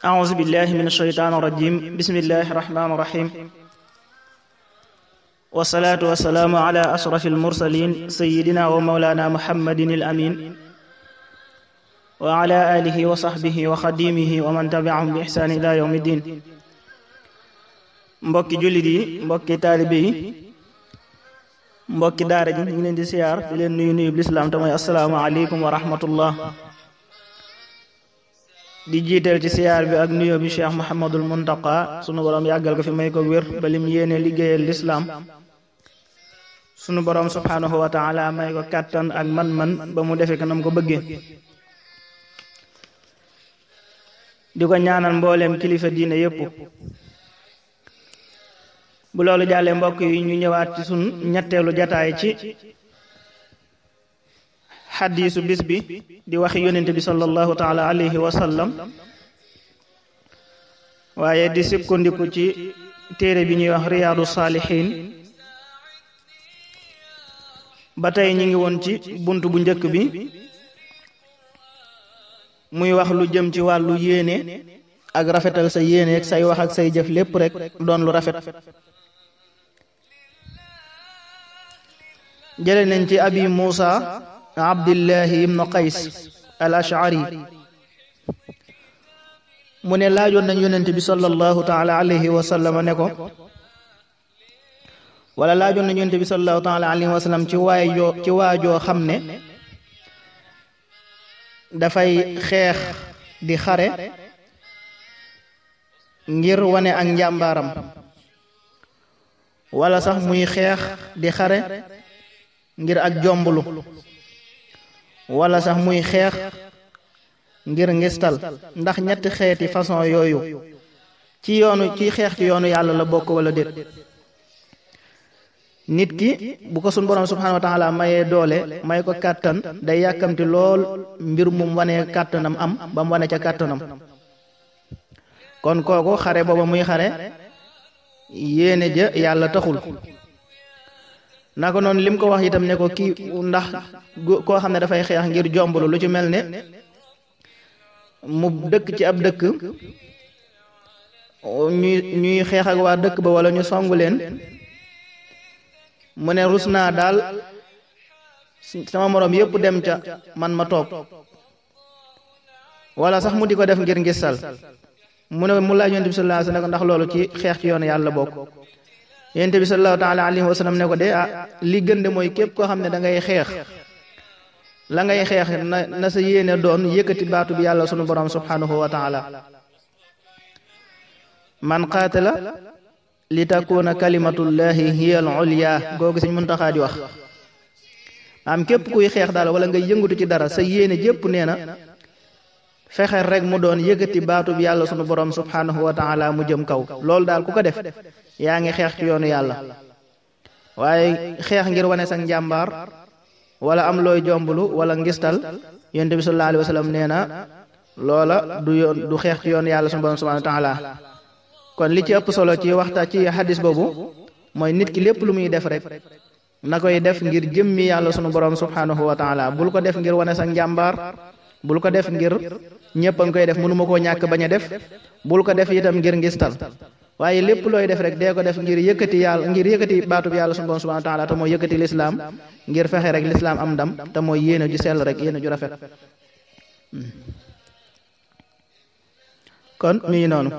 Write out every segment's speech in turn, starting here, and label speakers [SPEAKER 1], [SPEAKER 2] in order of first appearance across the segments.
[SPEAKER 1] أعوذ بالله من الشيطان الرجيم بسم الله الرحمن الرحيم والصلاة والسلام على أشرف المرسلين سيدنا ومولانا محمد الأمين وعلى آله وصحبه وخديمه ومن تبعهم بإحسان إلى يوم الدين. mbokki jullit yi, mbokki taalibe yi, mbokki daara ji ñu ngi leen di siyaar di leen nuyu lislaam te mooy assalaamu aleykum wa rahmatullah. di jiital ci siyaar bi ak nuyoo bi Cheikh Mouhamadul Muntaqa sunu borom yàggal ko fi may ko wér ba lim yéene liggéeyal lislaam sunu borom subhanahu wa taala may ko kàttan ak man-man ba mu defe ko nam ko bëggee. di ko ñaanal mbooleem kilifa diine yépp. bu loolu jàllee mbokk yi ñu ñëwaat ci sun ñetteelu jataay ci xadiisu bis bi di waxi yonent bi sallallahu taala alayhi wa sallam, waaye di sukkandiku ci téere bi ñuy wax riyaadu saalihiin. ba tey ñu ngi woon ci bunt bu njëkk bi muy wax lu jëm ci wàllu yéene ak rafetal sa yéene ak say wax ak say jëf lépp rek doon lu rafet. jële nañ ci abi Muusa Abdillahi ibnu Qays al Ash'ari mu ne laajoon nañ yonent bi sallallahu taala alayhi wa sallam ne ko, wala laajoon nañ yonent bi sallallahu taala alayhi wa sallam ci waajoo xam ne dafay xeex di xare ngir wane ak njàmbaaram, wala sax muy xeex di xare ngir ak jomblu, wala sax muy xeex ngir ngistal, ndax ñetti xeeti façon yooyu ci xeex ci yoonu yàlla la bokk wala déet. nit ki bu ko sunu borom subhanahu wa taala mayee doole may ko kàttan day yàkkamti lool mbir mum wane kàttanam am ba mu wane ca kàttanam. kon kooku xare booba muy xare yéene ja yàlla taxul. naka noonu lim ko wax itam ne ko kii ndax koo xam ne dafay xeex ngir jomblu, lu ci mel ne mu dëkk ci ab dëkk ñuy xeex ak waa dëkk ba wala ñu songu leen, mu ne rus naa daal sama moroom yépp dem ca man ma toog, wala sax mu di ko def ngir ngistal. mu ne mu laaj yonent bi sallallahu alayhi wa sallam ndax loolu ci xeex ci yoonu yàlla bokk. yonent bi sallallahu taala alayhi wa sallam ne ko de li gën de mooy képp koo xam ne da ngay xeex, la ngay xeex na sa yéene doon yëkkati baatu bi yàlla sunu borom subhanahu wa taala. man qaatala li takuna kalimatullahi hiya al ulya googu Sëñ Muntaxa di wax. am képp kuy xeex daal wala nga yëngatu ci dara sa yéene jépp nee na fexeel rek mu doon yëkkati baatu bi yàlla sunu borom subhanahu wa taala mu jëm kaw. loolu daal ku ko def yaa ngi xeex ci yoonu yàlla. waaye xeex ngir wane sa njàmbaar wala am looy jomblu wala ngistal, yonent bi sallallahu alayhi wa sallam nee na loola du xeex ci yoonu yàlla sunu borom subhanahu wa taala. kon li ci ëpp solo ci waxtaan ci hadis boobu mooy nit ki lépp lu muy def rek na koy def ngir jëmmi yàlla sunu borom subhanahu wa taala. bul ko def ngir wane sa njàmbaar, bul ko def ngir ñëpp a ngi koy def mënuma koo ñàkk bañ a def, bul ko def itam ngir ngistal. waaye lépp looy def rek dee ko def ngir yëkkati baatu bi yàlla subhanahu wa taala te mooy yëkkati lislaam, ngir fexe rek lislaam am ndam te mooy yéene ju sell rek, yéene ju rafet. kon mi ngi noonu.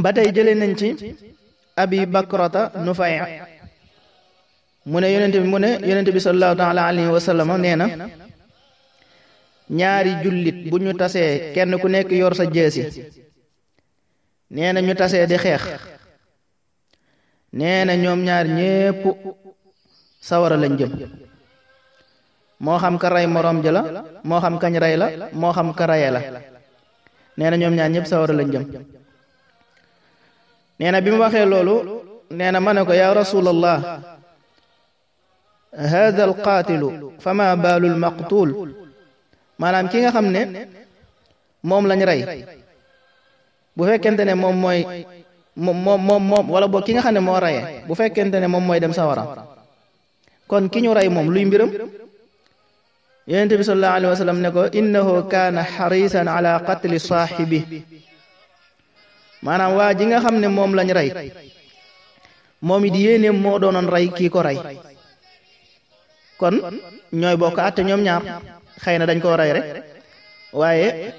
[SPEAKER 1] ba tey jëlee nañ ci abi bakrata Nufay mu ne yonent bi sallallahu taala alayhi wa sallam nee na ñaari jullit bu ñu tasee kenn ku nekk yor sa jeesi, nee na ñu tasee di xeex, nee na ñoom ñaar ñépp sawara lañ jëm. moo xam ka rey moroom ja la, moo xam kañ rey la, moo xam ka reye la, nee na ñoom ñaar ñépp sawara lañ jëm. nee na bi mu waxee loolu nee na ma ne ko yaa rasulallah, hada al qaatilu fama baalul maqtuul, maanaam ki nga xam ne moom lañ rey bu fekkente ne moom mooy moom wala boo ki nga xam ne moo reyee bu fekkente ne moom mooy dem sawara, kon ki ñu rey moom luy mbiram. yonent bi sallallahu alayhi wa sallam ne ko innahu kaana xarisan ala qatli saaxibi, maanaam waa ji nga xam ne moom lañ rey moom it yéeneem moo doonoon rey kii ko rey, kon ñooy bokk àtte ñoom ñaar. xëy na dañ koo rey rek waaye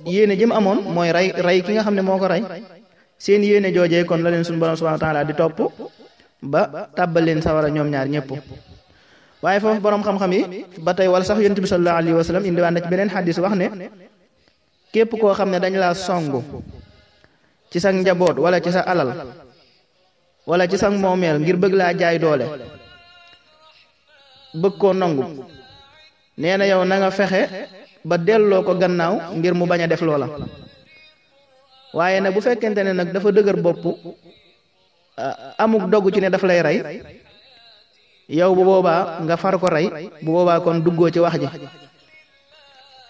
[SPEAKER 1] yéene jëm amoon mooy rey ki nga xam ne moo ko rey. seen yéene joojee kon la leen suñu borom subhanahu wa taala di topp ba tàbbal leen sawara ñoom ñaar ñëpp. waaye foofu borom xam-xam yi ba tey wala sax yonent bi sallallahu alayhi wa sallam indiwaan na ci beneen xadis wax ne képp koo xam ne dañ laa songu ci sa njaboot wala ci sa alal wala ci sa moomeel ngir bëgg laa jaay doole bëgg koo nangu, nee na yow na nga fexe ba delloo ko gannaaw ngir mu bañ a def loola. waaye nag bu fekkente ne nag dafa dëgër bopp amuk dogu ci ne daf lay rey, yow bu boobaa nga far ko rey, bu boobaa kon duggoo ci wax ji,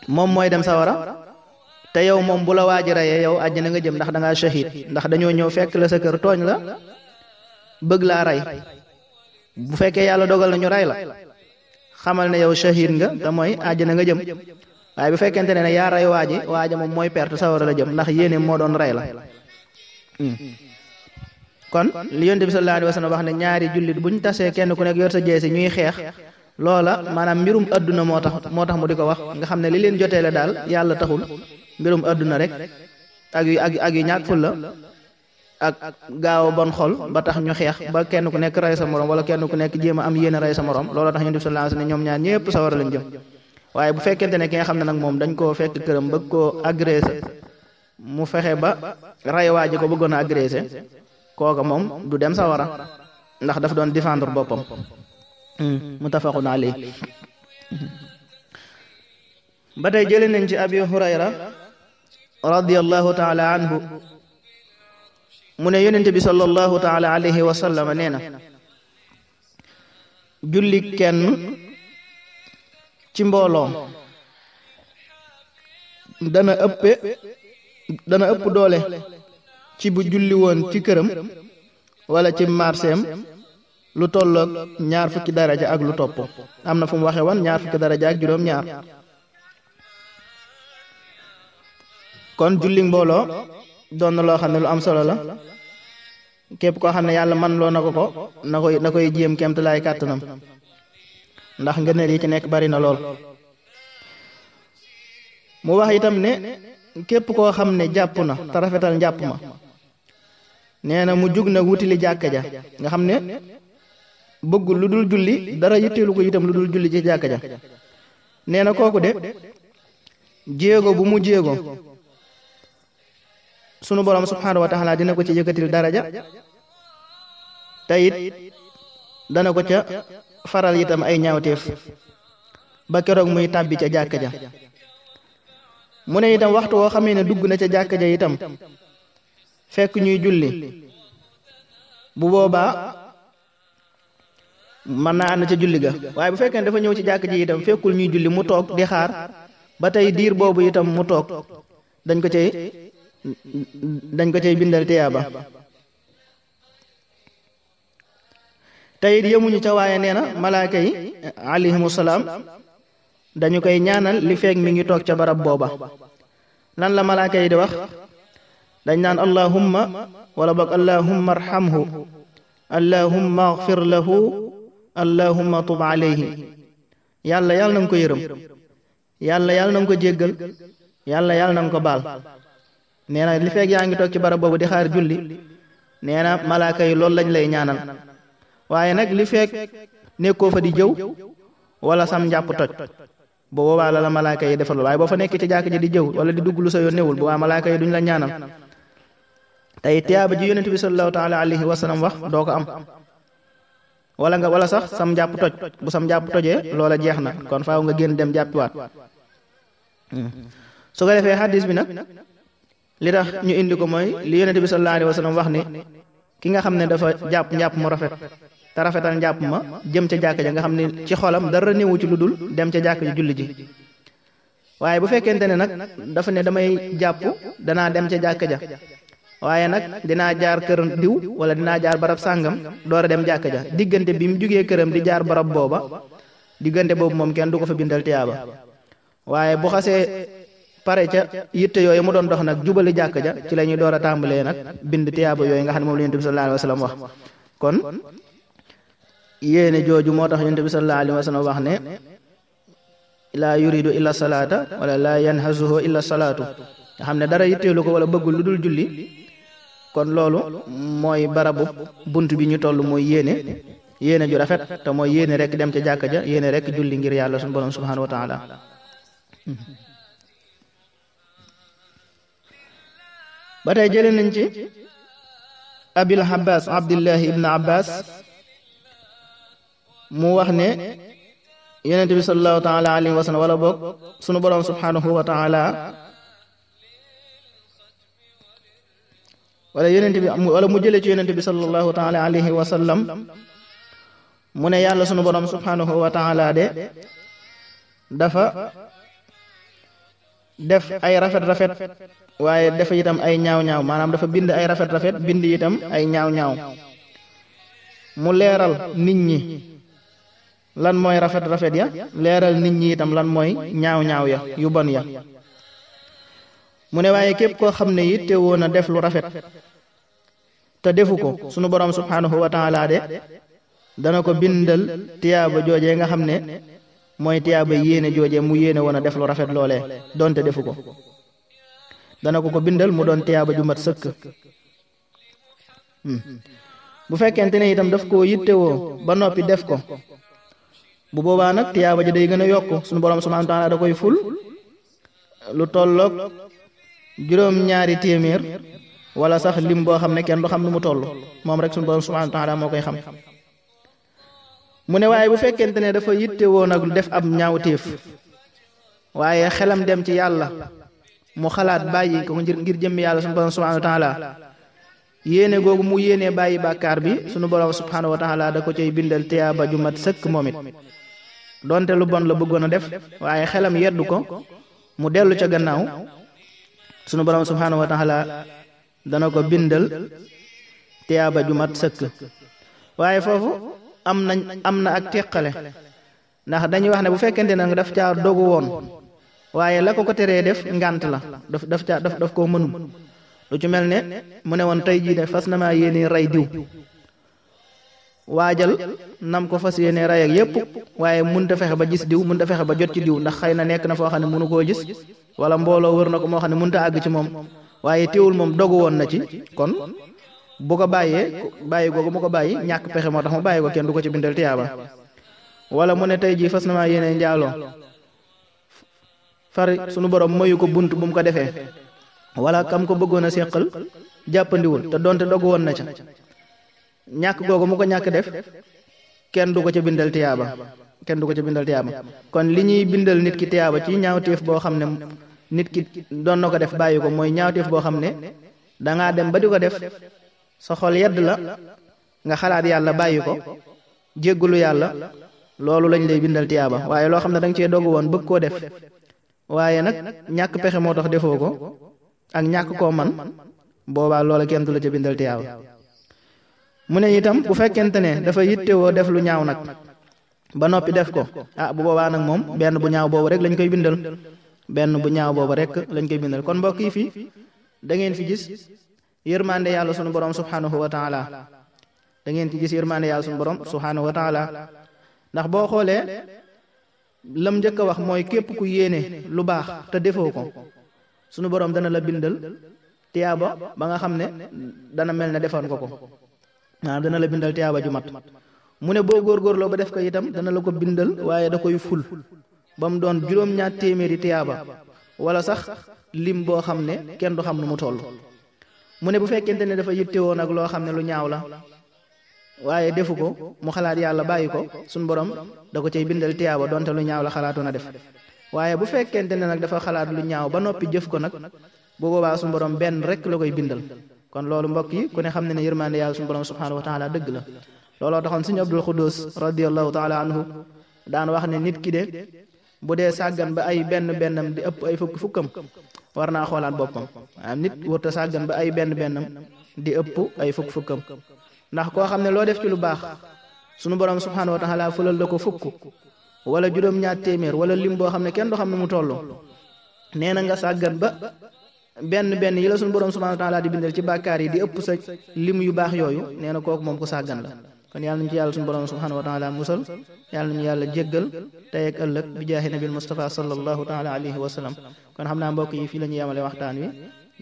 [SPEAKER 1] moom mooy dem sawara te yow moom bu la waaji reyee yow àjjana nga jëm ndax da ngaa shahid, ndax dañoo ñëw fekk la sa kër tooñ la bëgg laa rey. bu fekkee yàlla dogal na ñu rey la xamal ne yow shahid nga te mooy àjjana nga jëm. waaye bu fekkente ne yaa rey waaja moom mooy perte sawara la jëm ndax yéene moo doon rey la. kon li yonent bi sallallahu alayhi wa sallam wax ne ñaari jullit buñ tasee kenn ku nekk yor sa jeesi ñuy xeex, loola maanaam mbirum adduna moo tax mu di ko wax, nga xam ne li leen joteele daal yàlla taxul, mbirum adduna rek ak yu ñàkk ful la ak gaaw bon xol ba tax ñu xeex ba kenn ku nekk rey sa morom wala kenn ku nekk jéem a am yéene rey sa morom. looloo tax yonent bi sallallahu alayhi wa sallam ñoom ñaar ñëpp sawara lañ jëm. waaye bu fekkente ne ki nga xam ne nag moom dañ koo fekk këram bëgg koo agressé, mu fexe ba rey waa ji ko bëggoon a agressé, kooka moom du dem sawara ndax daf doon défendre boppam. muttafaqun alayhi. ba tey jëlee nañ ci abi hurayra radiyallahu taala anhu mu ne yonente bi sallallahu taala alayhi wa sallam nee na julli kenn ci mbooloo dana ëpp doole ci bu julli woon ci këram wala ci marseem lu tolloog 20 fukki daraja ak lu topp. am na fu mu waxe woon 20 fukki daraja ak juróom-ñaar. kon julli mbooloo doon na loo xam ne lu am solo la, képp koo xam ne yàlla man loo na ko na koy jéem kemt laay kàttanam ndax ngëneel yi ci nekk bari na lool. mu wax itam ne képp koo xam ne jàpp na te rafetal njàpp ma, nee na mu jug nag wutili jàkka ja, nga xam ne bëggul lu dul julli, dara yitteelu ko itam lu dul julli ci jàkka ja. nee na kooku de jéego bu mu jéego sunu borom subhanahu wa taala dina ko ci yëkkatil daraja, te it dana ko ca faral itam ay ñaawteef ba keroog muy tàbbi ca jàkka ja. mu ne itam waxtu woo xamee ne dugg na ca jàkka ja itam fekk ñuy julli, bu boobaa mën naa ànd ca julli ga. waaye bu fekkee ne dafa ñëw ci jàkka ji itam fekkul ñuy julli mu toog di xaar ba tey diir boobu itam mu toog, dañ ko cay bindal tiyaaba. tey it yemuñu ca waaye nee na malaaka yi alayhimu salaam dañu koy ñaanal li feek mi ngi toog ca barab booba. lan la malaaka yi di wax? dañ naan allahumma wala boog allahumma arhamhu, allahumma agfir lahu, allahumma tub alayhi. yàlla na nga ko yërëm, yàlla na nga ko jéggal, yàlla na nga ko baal. nee na li feek yaa ngi toog ci barab boobu di xaar julli, nee na malaaka yi loolu lañ lay ñaanal. waaye nag li feek nekkoo fa di jëw wala sam njàpp toj, bu boobaa la malaaka yi defal. waaye boo fa nekk ci jàkk ji di jëw wala di dugg lu sa yoon newul, bu waa malaaka yi duñ la ñaanal. tey tiyaaba ji yonent bi sallallahu taala alayhi wa sallam wax doo ko am, wala sax sam njàpp toj. bu sam njàpp tojee loola jeex na, kon faaw nga génn dem jàppiwaat. su ko defee hadis bi nag li tax ñu indi ko mooy li yonent bi sallallahu alayhi wa sallam wax ne ki nga xam ne dafa jàpp njàpp mu rafet te rafetal njàpp ma jëm ca jàkk ja, nga xam ne ci xolam dara néewu ci lu dul dem ca jàkk ji julli ji. waaye bu fekkente ne nag dafa ne damay jàpp danaa dem ca jàkk ja, waaye nag dinaa jaar kër diw wala dinaa jaar barab sàngam door a dem jàkk ja, diggante bi mu jugee këram di jaar barab booba diggante boobu moom kenn du ko fa bindal tiyaaba waaye bu xasee pare ca yitte yooyu mu doon dox nag jubali jàkk ja ci la ñuy door a tàmbalee nag bind tiyaaba yooyu nga xam ne moom la Yonent bi sallallahu alayhi wa sallam wax kon yéene jooju moo tax Yonent bi sallallahu alayhi wa sallam wax ne laa yuridu illa salaata wala laa yanhasuhu illa salaatu nga xam ne dara yitteelu ko wala bëggul lu dul julli kon loolu mooy barabu bunt bi ñu toll mooy yéene ju rafet te mooy yéene rek dem ca jàkka ja yéene rek julli ngir yàlla suñu borom subhanahu wa taala ba tey jëlee nañ ci abil abbas abdillahi ibn abbas mu wax ne yonent bi sallallahu taala alayhi wa sallam wala boog sunu borom subhanahu wa taala wala mu jëlee ci yonent bi sallallahu taala alayhi wa sallam mu ne yàlla sunu borom subhanahu wa taala de dafa def ay rafet waaye dafa itam ay ñaaw maanaam dafa bind ay rafet bind itam ay ñaaw mu leeral nit ñi lan mooy rafet ya leeral nit ñi itam lan mooy ñaaw ya yu bon ya mu ne waaye képp koo xam ne yitte woon a def lu rafet te defu ko sunu borom subhanahu wa taala de dana ko bindal tiyaaba joojee nga xam ne mooy tiyaaba yéene joojee mu yéene woon a def lu rafet loolee donte defu ko dana ko bindal mu doon tiyaaba ju mat sëkk bu fekkente ne itam daf koo yittewoo ba noppi def ko bu boobaa nag tiyaaba ji day gën a yokk sunu borom subhanahu wa taala da koy ful lu tolloog 200 téeméer wala sax lim boo xam ne kenn du xam nu mu toll moom rek sunu borom subhanahu wa taala moo koy xam mu ne waaye bu fekkente ne dafa yittewoo nag def ab ñaawteef waaye xelam dem ci yàlla mu xalaat bàyyi ko ngir jëmmi yàlla sunu borom subhanahu wa taala yéene googu mu yéenee bàyyi bàkkaar bi sunu borom subhanahu wa taala da ko cay bindal tiyaaba ju mat sëkk moom it donte lu bon la bëggoon a def waaye xelam yeddu ko mu dellu ca gannaaw sunu borom subhanahu wa taala dana ko bindal tiyaaba ju mat sëkk waaye foofu am na ak teqale ndax dañuy wax ne bu fekkente ne daf caa dogu woon waaye la ko teree def ngànt la daf koo mënum lu ci mel ne mu ne woon tey jii ne fas na maa yéene rey diw waajal nam ko fas yéene rey ak yépp waaye mënut a fexe ba gis diw mënut a fexe ba jot ci diw ndax xëy na nekk na foo xam ne mënu koo gis wala mbooloo wër na ko moo xam ne mënut a àgg ci moom waaye teewul moom dogu woon na ci kon bu ko bàyyi googu mu ko bàyyi ñàkk pexe moo tax mu bàyyi ko kenn du ko ci bindal tiyaaba wala mu ne tey jii fas na maa yéene njaaloo far sunu borom mayu ko bunt bu mu ko defee wala kam ko bëggoon a seqal jàppandiwul te donte dogu woon na ca ñàkk googu mu ko ñàkk def kenn du ko ca bindal tiyaaba kon li ñuy bindal nit ki tiyaaba ci ñaawteef boo xam ne nit ki doon na ko def bàyyi ko mooy ñaawteef boo xam ne dangaa dem ba di ko def sa xol yedd la nga xalaat yàlla bàyyi ko jéggulu yàlla loolu lañ lay bindal tiyaaba waaye loo xam ne danga cee dogu woon bëgg koo def waaye nag ñàkk pexe moo tax defoo ko ak ñàkk koo man boobaa loola kenn du la ca bindal tiyaaba mu ne itam bu fekkente ne dafa yittewoo def lu ñaaw nag ba noppi def ko bu boobaa nag moom benn bu ñaaw boobu rek lañ koy bindal kon mbokk yi fii da ngeen fi gis yërmande yàlla sunu borom subhanahu wa taala ndax boo xoolee lam njëkk a wax mooy képp ku yéene lu baax te defoo ko sunu borom dana la bindal tiyaaba ba nga xam ne dana mel ne defoon ko dana la bindal tiyaaba ju mat mu ne boo góorgóorloo ba def ko itam dana la ko bindal waaye da koy ful ba mu doon 200 téeméeri tiyaaba wala sax lim boo xam ne kenn du xam nu mu toll mu ne bu fekkente ne dafa yittewoo nag loo xam ne lu ñaaw la waaye defu ko mu xalaat yàlla bàyyi ko suñ borom da ko cay bindal tiyaaba donte lu ñaaw la xalaatoon a def waaye bu fekkente ne nag dafa xalaat lu ñaaw ba noppi jëf ko nag bu boobaa suñ borom benn rek la koy bindal kon loolu mbokk yi ku ne xam ne ne yërmande yàlla suñ borom subhanahu wa taala dëgg la looloo taxoon suñu Abdul Xuddus radiyallahu taala anhu daan wax ne nit ki de bu dee sàggan ba ay bennam di ëpp ay fukkam war naa xoolaat boppam nit warta sàggan ba ay bennam di ëpp ay fukkam ndax koo xam ne loo def ci lu baax sunu borom subhanahu wa taala fulal la ko fukk wala juróom-ñaar téeméer wala lim boo xam ne kenn du xam ne mu toll nee na nga sàggan ba benn yi la suñu borom subhanahu wa taala di bindal ci bàkkaar yi di ëpp sa lim yu baax yooyu nee na kooku moom ko sàggan la kon yàlla nañu ci yàlla suñu borom subhanahu wa taala musal yàlla nañu yàlla jéggal tey ak ëllëg bi jaahi nabil Mustafa sallallahu taala alayhi wa sallam kon xam naa mbokk yi fii la ñu yemale waxtaan wi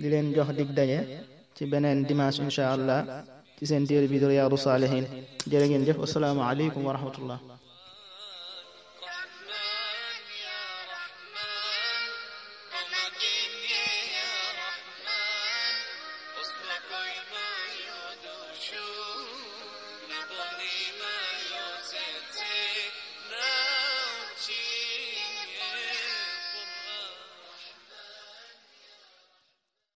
[SPEAKER 1] di leen jox dig daje ci beneen dimanche incha allah ci seen téere bi di Riyadu Saalihin jërë ngeen jëf assalaamu aleykum wa rahmatullah